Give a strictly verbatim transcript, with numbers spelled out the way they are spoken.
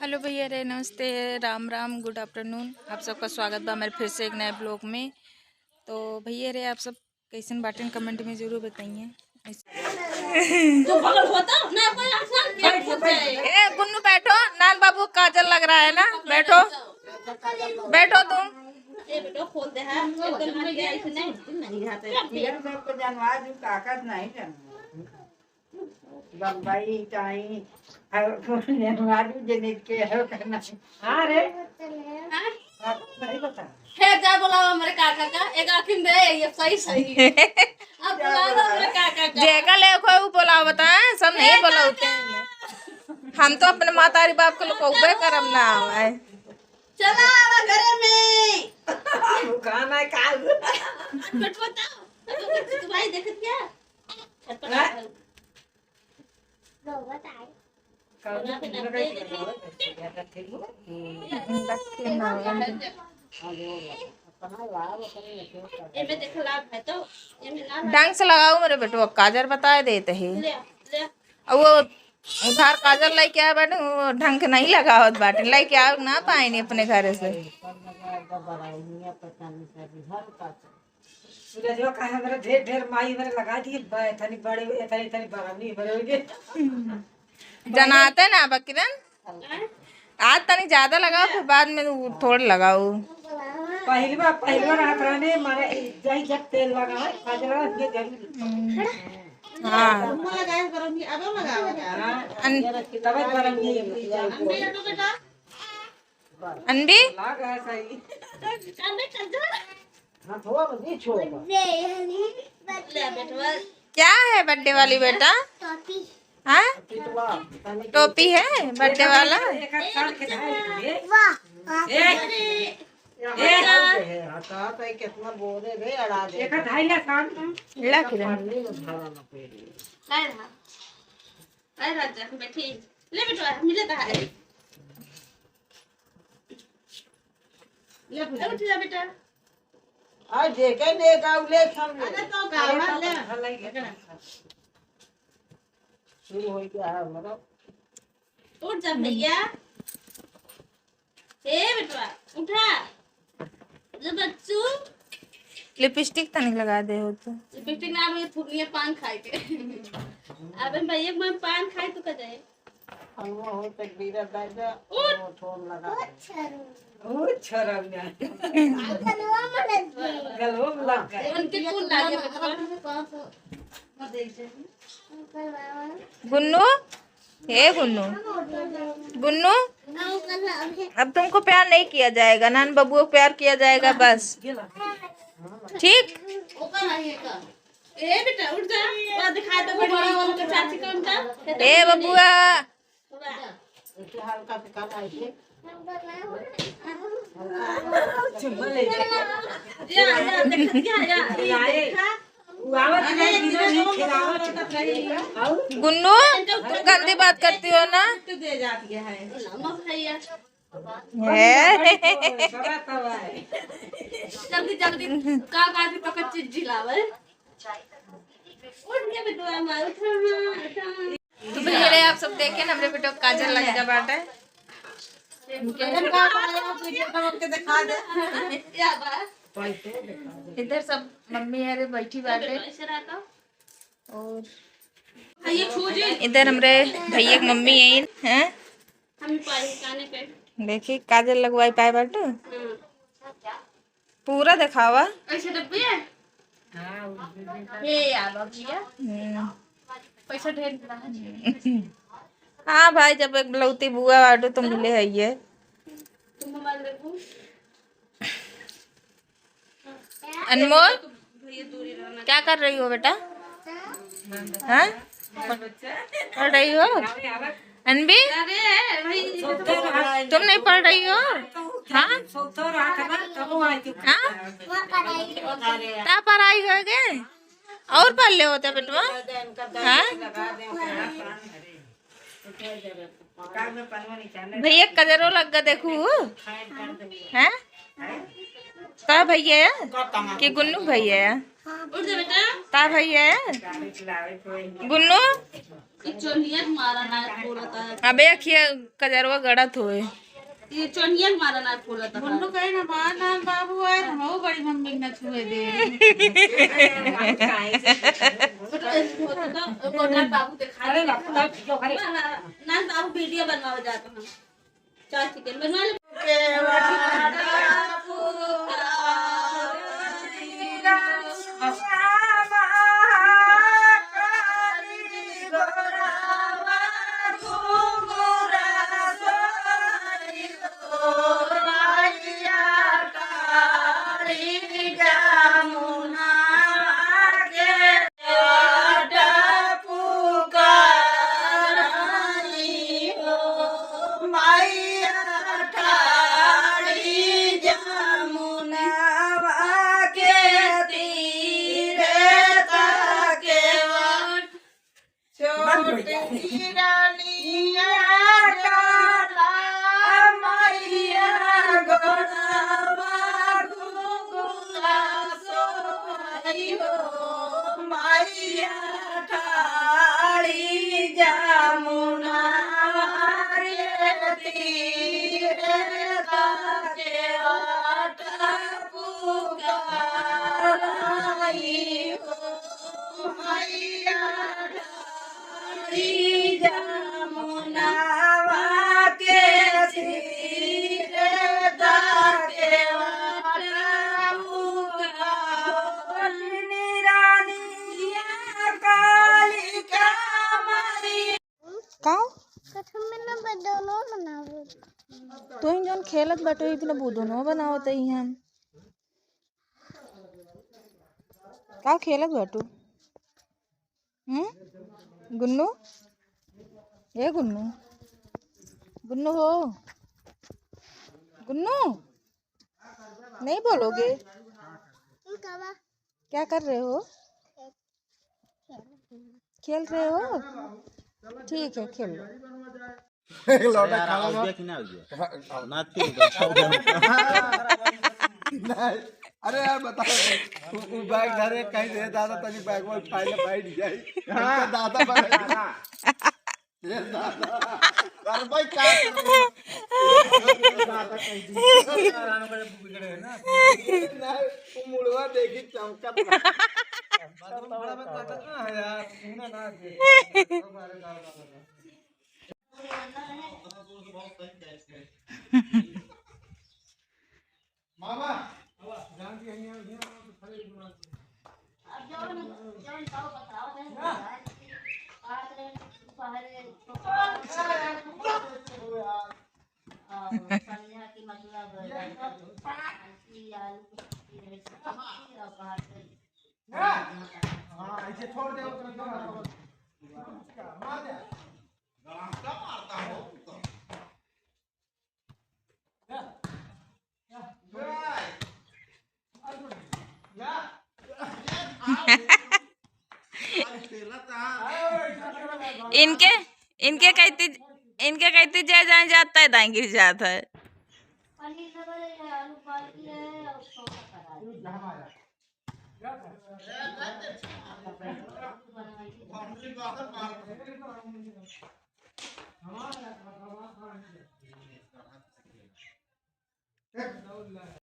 हेलो भैया रे, नमस्ते, राम राम, गुड आफ्टरनून। आप सबका स्वागत बा हमारे फिर से एक नए ब्लॉग में। तो भैया रे, आप सब कैसन बाटेन, कमेंट में जरूर बताइए। तो बगल होता ना, कोई आसान पेट फूट जाए। ए गुन्नू, बैठो, नान बाबू काजल लग रहा है ना, बैठो, बैठो तुम। ए बेटो, खोल दे है, एकदम हट गया इसने। नहीं जाते। ये सब तो जानवा दू, काका नहीं जानवा। बम्बई, इटाई, और मारू जने के हो करना। हाँ रे। हाँ? हाँ, सही बता। हे, जा बुलाओ हमरे काका का, एक आखिन दे, ये सही, सही। अब बुला लो हमरे काका का। जेका ले कोई वो बुलावता है, सब नहीं बुलावते हैं। हम तो अपने मातारी बाप के लुकौबे करम ना आवे। चला आवा घरे में। वो कहाँ ना काल। कट बताओ। तो भाई देखत क्या? छटपटा हैं? एमे देख लाभ है तो, एमे ना ढंग से लगाओ मेरे बेटवा, काजर बताए देते ही। ले, ले। अब वो उधार काजर लेके आए बाटे, वो ढंग के नहीं लगावत बाटे, लेके आओ ना पाएनी अपने घरे से। सूरजवा का हमरा ढेर ढेर माई हमरा लगा दिए बा, एथनी बड़े, एथनी, एथनी बरानी बड़े हो गए। जनाते ना बकिरन, आज तनी ज्यादा लगाओ, फिर बाद में उ थोड़ लगाओ। पहिलवा, पहिलवा रहत रहने, माने जही जब तेल लगावे, काजल ये जरूर। हम्म। हाँ। मुँह लगाए बरानी, अब लगाओ। हाँ। अन- तब बरानी। अनबी? लाग है सही। अनबी, चल जा। हाँ, थोड़ा बस ये छोड़। ले बेटवा। क्या है बर्थडे वाली बेटा? टोपी। हाँ? टोपी है बर्थडे वाला? एक हाथ साथ के धाए दे। वाह। ए, ए, ए। है, हाँ, कहा था, कितना बोले रे, अड़ा दे। एक हाथ धाई ले, शांत हो। ला किरण। पानी में धारा ना पहले। काय रहा? काय रहा जा, बैठी। ले बेटवा, मिले तो है। ले ए, उठ जा बेटा। आ, जेके ने गाँव ले छन ले। अरे तो गाँव ले। शुरू हो गया है, मतलब। उठ जा भैया। ए बेटवा, उठा। ले बच्चू। लिपस्टिक तनी लगा दे हो तो। लिपस्टिक ना, अभी थुकनिया पान खाए के। अबे भैया, मैं पान खाए तो का जाए। हलवा हो, तकबीरा दादा, उठ। वो फोन लगा दे। ओ छोरा ना। गलवा में लग गया। गलवा में लग गया। उनके कौन लागे बेटवा? गुन्नू, ए गुन्नू, गुन्नू, अब तुमको प्यार नहीं किया जाएगा, नान बबुआ को प्यार किया जाएगा बस, ठीक? ओका नहीं है का? ए बेटा, उठ जा। वो दिखा दो, बड़ा वाला का चाची कौन था? ए बबुआ। बबुआ। इसे हल्का से कर, ऐसे। या, या, देख, या, या, ये देखा? गुन्नू, तुम गंदी बात करती हो ना। तो दे जाती है। नमक भैया। है। जल्दी, जल्दी, का बात है, तो कच्ची जिलावे। उठ के बिटुआ माँ, उठा माँ, उठा माँ। तो भैया रे, आप सब देखे ना, हमरे बेटवा काजर लग जा बाटे। दिखा दे। इधर सब मम्मी अरे बैठी बाटे। और इधर हमरे भैया के मम्मी है, हैं? देखी, काजर लगवाई पाए बाटू। पूरा देखावा। ऐसे डब्बे है? हे यार, बाबूया। हम्म। पैसा ढेर मिला है। हाँ भाई, जब एक लौती बुआ बाटू तो मिले है ये। तुम मोबाइल देखो। अनमोल, क्या कर रही हो बेटा? हाँ? पढ़ रही हो? अनबी, तुम नहीं पढ़ रही हो? हाँ? हाँ? का पढ़ाई हो गए? और पढ़ ले होता बेटवा? हाँ? भैया कजरो लग गा देखू। हैं? ता भैया है? कि गुन्नू भैया है? ता भैया है? गुन्नू? ये चोलिया हमारा ना बोलता है। अबे अखिया कजरवा गड़त होए। ये चोलिया हमारा ना बोलता है। मुन्नू कहे ना, "माँ ना बाबू आए, हम बड़ी मम्मी के ना छुए दे।" गोटा बाबू दिखा दे। ना, ना, ना, बाबू वीडियो बनवावे जाता है। चार चिकन बनवा ले। का? तोहिन जौन खेलत बाटो, इतना बुदनो बनावत ही हम। का खेलत बाटू? हम्म? गुन्नू? ए गुन्नू? गुन्नू हो? गुन्नू? नहीं बोलोगे? क्या कर रहे हो? खेल रहे हो? ठीक है, खेल लो। एक लोटा अरे यार, खावा आवाज बा। दिया कि ना आवाज दिया? हाँ, हाँ। ना तीन गो। नहीं, अरे यार, बताओ, उ, उ बैग धरे कहीं दे, दादा, तनी बैग में उठाए ले, बैठ जाई। हाँ। दादा बैठ। ये दादा। अरे भाई, क्या कर रहे हो? दादा कहीं दे। ना, वो मुड़वा देखी चमकत। बड़ा बड़ा यार, सुना ना दे। हाँ, ऐसे छोड़ दे, उसमें दो हाथ मार दे। इनके, इनके कहती, इनके कहती जय जाए जाता है, दाएं गिर जाता है।